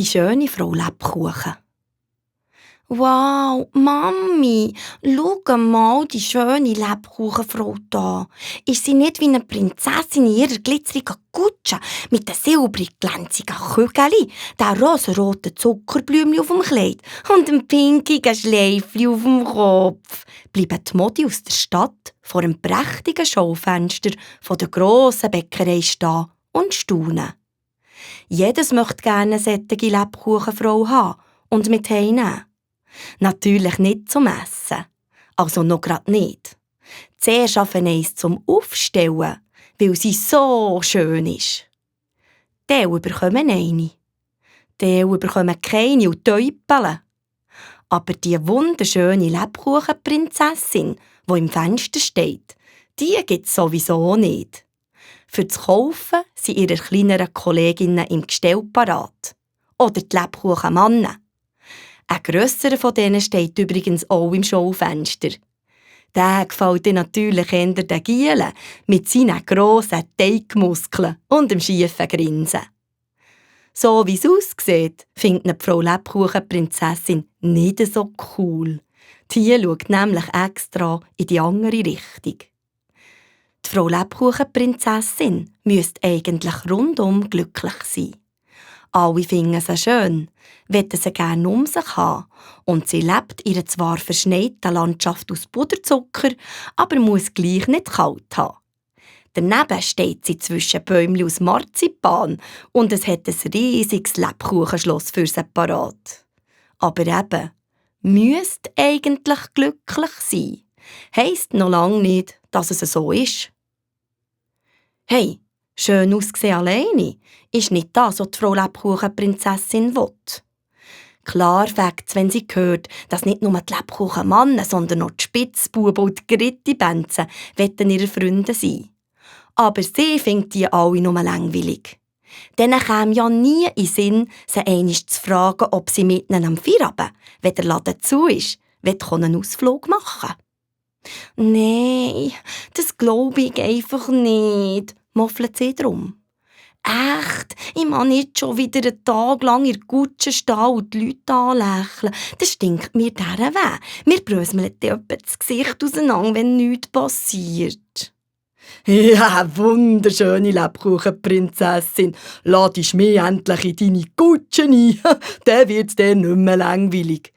die schöne Frau Lebkuchen. «Wow, Mami, schau mal die schöne Lebkuchenfrau da. Ist sie nicht wie eine Prinzessin in ihrer glitzerigen Kutsche mit den silbrig glänzigen Kügelchen, den rosaroten Zuckerblümchen auf dem Kleid und dem pinkigen Schleifchen auf dem Kopf?» Bleiben die Modi aus der Stadt vor dem prächtigen Schaufenster von der grossen Bäckerei stehen und staunen. Jedes möchte gerne eine solche Lebkuchenfrau haben und mit heimnehmen. Natürlich nicht zum Essen. Also noch grad nicht. Zuerst eins zum Aufstellen, weil sie so schön ist. Teil bekommen eine. Teil bekommen keine und täupeln. Aber die wunderschöne Lebkuchenprinzessin, die im Fenster steht, die gibt es sowieso nicht. Für das Kaufen sind ihre kleineren Kolleginnen im Gestell parat. Oder die Lebkuchenmannen. Ein grösserer von denen steht übrigens auch im Schaufenster. Der gefällt dir natürlich eher den Gielen mit seinen grossen Teigmuskeln und dem schiefen Grinsen. So wie es aussieht, findet die Frau Lebkuchenprinzessin nicht so cool. Die schaut nämlich extra in die andere Richtung. Die Frau Lebkuchenprinzessin müsste eigentlich rundum glücklich sein. Alle finden sie schön, wollen sie gerne um sich haben und sie lebt in einer zwar verschneiten Landschaft aus Puderzucker, aber muss gleich nicht kalt haben. Daneben steht sie zwischen Bäumchen aus Marzipan und es hat ein riesiges Lebkuchenschloss für sie parat. Aber eben, müsste eigentlich glücklich sein, heisst noch lange nicht, dass es so ist. Hey, schön ausgesehen alleine ist nicht das, was die Frau Lebkuchenprinzessin will. Klar fägt's, wenn sie hört, dass nicht nur die Lebkuchenmannen, sondern auch die Spitzbuben und die Grittibänzen ihre Freunde sein. Aber sie findet die alle nur langweilig. Denen käme ja nie in den Sinn, sie einmal zu fragen, ob sie mitten am Feierabend, wenn der Laden zu ist, einen Ausflug machen. «Nein, das glaube ich einfach nicht», muffelt sie drum. «Echt, ich mag nicht schon wieder einen Tag lang in der Kutsche stehen und die Leute anlächeln. Das stinkt mir dieser weh. Mir bröselt etwa das Gesicht auseinander, wenn nichts passiert.» «Ja, wunderschöne Lebkuchenprinzessin, ladest mich endlich in deine Kutsche ein, dann wird's dir nicht mehr langweilig.